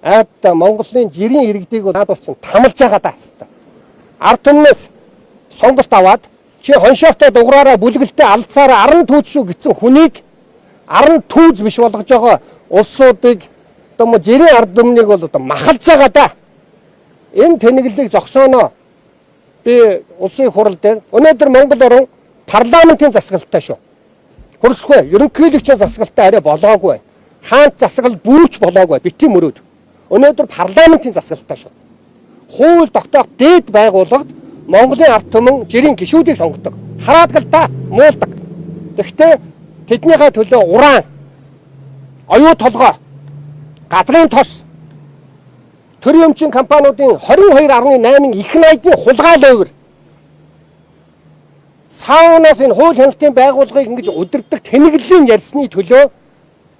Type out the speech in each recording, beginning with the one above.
Айд Монголын жирийн иргэдийг бол наад болсон тамалж байгаа даа хэвээр. Ард түмнээс сонголт аваад чи хоншоортой дугаараараа бүлгэлтэй алцаараа аран түүз шүү гэсэн хүнийг аран түүз биш болгож байгаа улсуудыг одоо мо жирийн ард түмнийг бол одоо махалж байгаа даа. Энэ тэнэглэлийг зогсооно. Би улсын хурал дээр өнөөдөр Монгол орн парламентын засаглалтай шүү. Хөрсгүй ерөнхийлөгчийн засаглалтай арай болоогүй байна. Хаант засаглал бүрч болоогүй битгий мөрөөд. Өнөөдөр парламентын засаглалтай шүү. Хууль тогтоох дээд байгууллагад Монголын ард түмэн жирийн гишүүдийг сонгодог. Хараадаг л да, муулдаг. Тэгэхдээ тэднийхээ төлөө уран, оюу толгой, газрын тос, төр юмчин компаниудын 22.8 их найдын хулгай ловер саунаас энэ хууль хяналтын байгууллагыг ингэж удирдах тэнэглэлийн ярьсны төлөө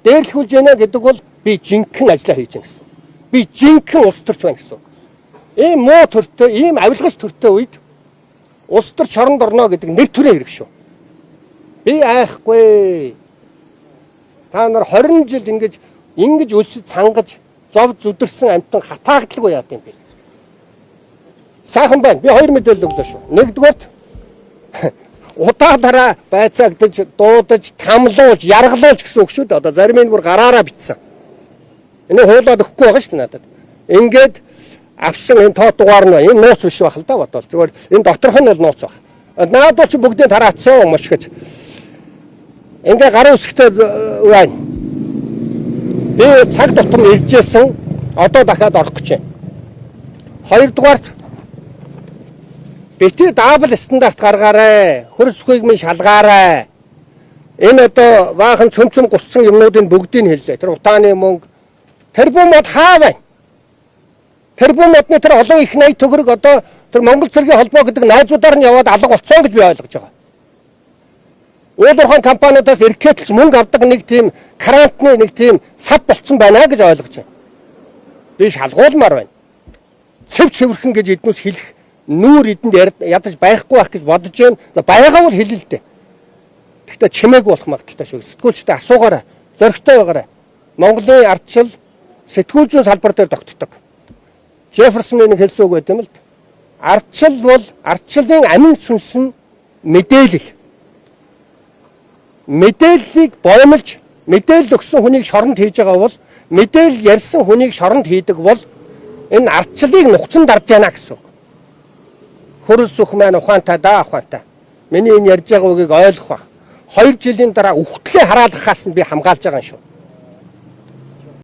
дээрлэхүүлж яана гэдэг бол би жинхэнэ ажиллаа хийж байна гэсэн. Би жинхэнэ улс төрч байна гэсэн. Ийм муу төртөө, ийм авилгач төртөө үед улс төрч шоронд орно гэдэг нэр төрийн хэрэг шүү. Би айхгүй. Та нар 20 жил ингэж өлсөж цангаж зов зүдэрсэн амтан хатаагдaltaгүй яа гэм бэ? Сайхан байна. Би хоёр мэдээлэл өглөө шүү. Нэгдүгээрт удаа дараа байцаагдаж, дуудаж, тамлуулж, яргалуулж гэсэн үг шүү дээ. Одоо зарим нь бүр гараараа битсэн. Энэ хуулаад өгөхгүй байгаа шүү дээ надад. Ингээд авсан энэ тоо дугаар нь энэ нууц биш байх л да бодвол. Зүгээр энэ доторх нь бол нууц байх. Наадвал чи бүгдийг тараацсан юм шиг гэж. Ингээ гарын үсгтэй байна. Би цаг тутам иржсэн. Одоо дахиад орох гэж байна. Хоёрдугаарт бити double стандарт гаргаарай. Хөрсхүйг минь шалгаарай. Энэ одоо баахан цөм цөм гуссан юмнуудын бүгдийг хэллээ. Тэр утааны мөнгө тэрбум мод хаа байна? Тэрбум модны тэр олон их 80 төгрөг одоо тэр Монгол цэргийн холбоо гэдэг найзуудаар нь яваад алга болцсон гэж би ойлгож байгаа. Уулуурхайн компаниудаас эркээтлж мөнгө авдаг нэг тийм грантны нэг тийм сав болцсон байна гэж ойлгож байна. Би шалгуулмаар байна. Цэв цэвэрхэн гэж эднүс хэлэх нүүр эдэнд ядаж байхгүй байх гэж бодож байна. За байгаа бол хэлээ л дээ. Гэхдээ чимээгүй болох магадaltaй шүү. Сэтгүүлчтэй асуугаарай. Зоригтой байгаарай. Монголын ардчил сэтгүүл зүйн салбар дээр тогтдог. Джефферсоны нэг хэлсэн үг байт юм л да. Ардчил бол ардчлалын амин сүнс нь мэдээлэл. Мэдээллийг боомлж мэдээлэл өгсөн хүнийг шоронд хийж байгаа бол мэдээлэл ярьсан хүнийг шоронд хийдэг бол энэ ардчлалыг нухацан дарж яана гэсэн үг. Хөрөлсөх маань ухаантай да ухаантай. Миний энэ ярьж байгаа үгийг ойлгох бах. 2 жилийн дараа үхтлээ хараалгахаас нь би хамгаалж байгаа юм шүү.